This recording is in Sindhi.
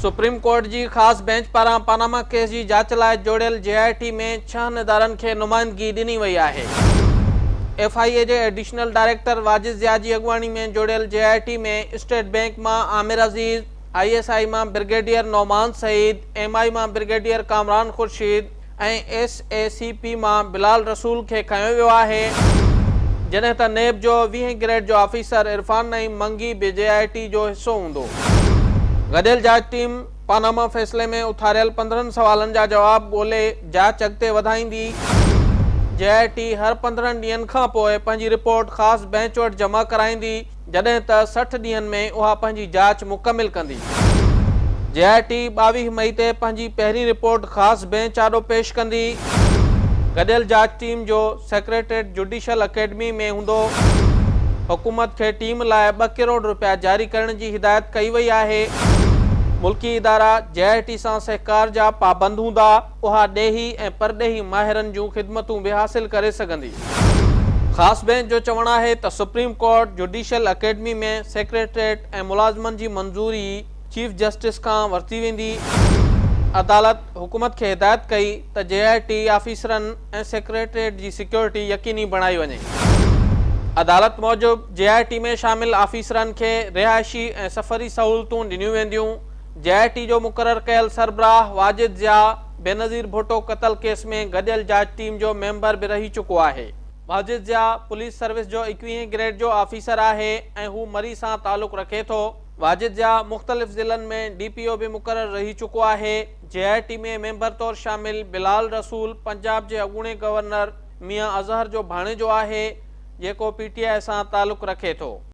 سپريم ڪورٽ جي خاص بئنچ پاران پاناما ڪيس جي جاچ لاء جوڙيل جي آء ٽي ۾ ڇهن ادارن کي نمائندگي ڏني وئي آهي. ايف I اي جي ايڊيشنل ڊائريڪٽر واجد ضياء جي اڳواڻي ۾ جوڙيل جي آء ٽي ۾ اسٽيٽ بئنڪ مان Amir Aziz, I S I مان brigadier Nauman Saeed, M I مان brigadier Kamran Khurshid ۽ S E C P مان بلال رسول کي کنيو ويو آهي، جڏهن ته نيب جو ويهين گريڊ جو آفيسر عرفان نعيم منگي به جي آء ٽي جو حصو هوندو. گڏيل جاچ ٽيم پاناما فيصلي ۾ اٿاريل 15 سوالن جا جواب ڳولي جاچ اڳتي وڌائيندي. جي آء ٽي هر 15 ڏينهن کانپوء پنهنجي رپورٽ خاص بئنچ وٽ جمع ڪرائيندي. جڏهن ته 60 ڏينهن ۾ اها پنهنجي جاچ مڪمل ڪندي. جي آء ٽي 22 مئي تي پنهنجي پهرين رپورٽ خاص بئنچ آڏو پيش ڪندي. گڏيل جاچ ٽيم جو سيڪريٽريٽ جڊيشل اڪيڊمي ۾ هوندو. حڪومت کي ٽيم لاء ٻه ڪروڙ رپيا جاري ڪرڻ جي هدايت ڪئي وئي آهي. ملڪي ادارا جي آء ٽي سان سهڪار جا پابند هوندا. اها ڏيهي ۽ پرڏيهي ماهرن جون خدمتون به حاصل ڪري سگهندي. خاص بئنچ جو چوڻ آهي ته supreme court judicial academy ۾ secretariat ۽ ملازمن جي منظوري چيف جسٽس کان ورتي ويندي. عدالت حڪومت کي هدايت ڪئي ته جي آء ٽي آفيسرن ۽ سيڪريٽريٽ جي سيڪيورٽي يقيني بڻائي وڃي. عدالت موجب جي آء ٽي ۾ شامل آفيسرن کي رهائشي ۽ سفري سهولتون ڏنيون وينديون. جي آء ٽي جو مقرر ڪيل سربراهه واجد ضياء بينظير ڀٽو قتل ڪيس ۾ گڏيل جاچ ٽيم جو ميمبر به رهي چڪو آهي. واجد ضياء پوليس سروس جو ايڪويهين گريڊ جو آفيسر آهي ۽ هو مري سان تعلق رکي ٿو. واجد ضياء مختلف ضلعن ۾ ڊي پي او به مقرر رهي چڪو آهي. جي آء ٽي ۾ ميمبر طور شامل بلال رسول پنجاب جي اڳوڻي گورنر ميان اظهر جو ڀاڻيجو آهي، جيڪو پي ٽي آء سان تعلق رکي ٿو.